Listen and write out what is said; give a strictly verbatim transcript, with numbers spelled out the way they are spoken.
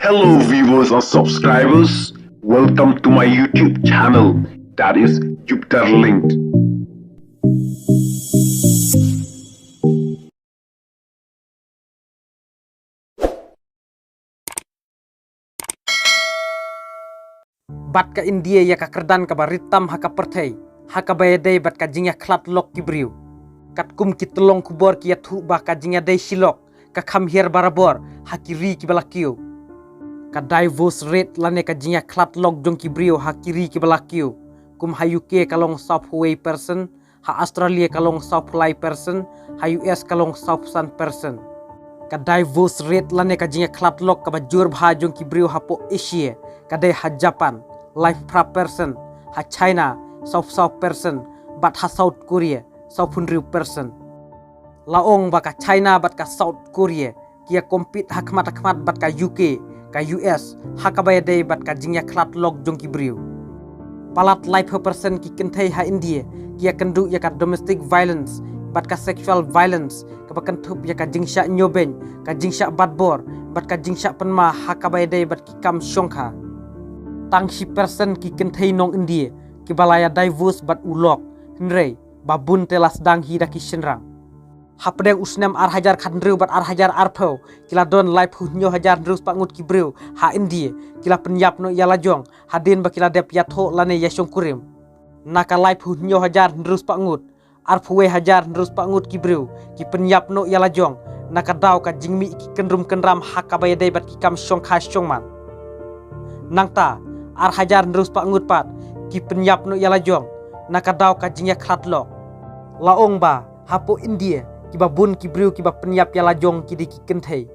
Hello viewers and subscribers, welcome to my YouTube channel, that is Jupiter Linked. Bad ka India ïa ka kyrdan kaba rit tam ha ka pyrthei ha kaba ïadei bad ka jingïakhlad lok ki briew. Katkum ki tyllong khubor ki ïathuh ba ka jingïadei shilok ka kham hiar barabor ha ki ri kiba la kiew. Ka divorce rate lane ka jingïakhlad lok jong ki briew ha ki ri kiba la kiew, kum ha U K ka long sawphew wei percent, ha Australia ka long sawphew lai percent, ha U S ka long sawphew san percent. Ka divorce rate lane ka jingïakhlad lok kaba jur bha jong ki briew hapoh Asia ka dei ha Japan, laiphew phra percent, ha China, sawphew saw percent, bad ha South Korea, sawphew hynriew percent. La ong ba ka China bad ka South Korea ki ïa compete ha khmat ha khmat bad ka U K, ka U S, ha kaba ïadei bad ka jingïakhlad lok jong ki briew. Palat laiphew percent ki kynthei ha India ki ïakynduh ïa ka domestic violence bad ka sexual violence kaba kynthup ïa ka jingshah ñiewbeiñ, ka jingshah batbor, bad ka jingshah pynma ha kaba ïadei bad ki kam shongkha. Tang shi percent ki kynthei nong India kiba la ïa divorce bad u lok, hynrei ba bun te la sdang hi da ki shynrang. Hapdeng u snem ar hajar khathynriew bad ar hajar arphew, ki la don laiphew hynñiew hajar hynriew spah ngut ki briew ha India ki la pynïap noh ïa la jong hadien ba ki la dep ïathoh lane ïashongkurim. Na ka laiphew hynñiew hajar hynriew spah ngut, arphew wei hajar hynriew spah ngut ki briew ki pynïap noh ïa la jong na ka daw ka jingmih ki kynrum kynram ha kaba ïadei bad ki kam shongkha shongman. Nangta, ar hajar hynriew spah ngut pat ki pynïap noh ïa la jong na ka daw ka jingïakhlad lok. La ong ba hapoh India kiba bun ki briew kiba pynïap ïa la jong ki dei ki kynthei.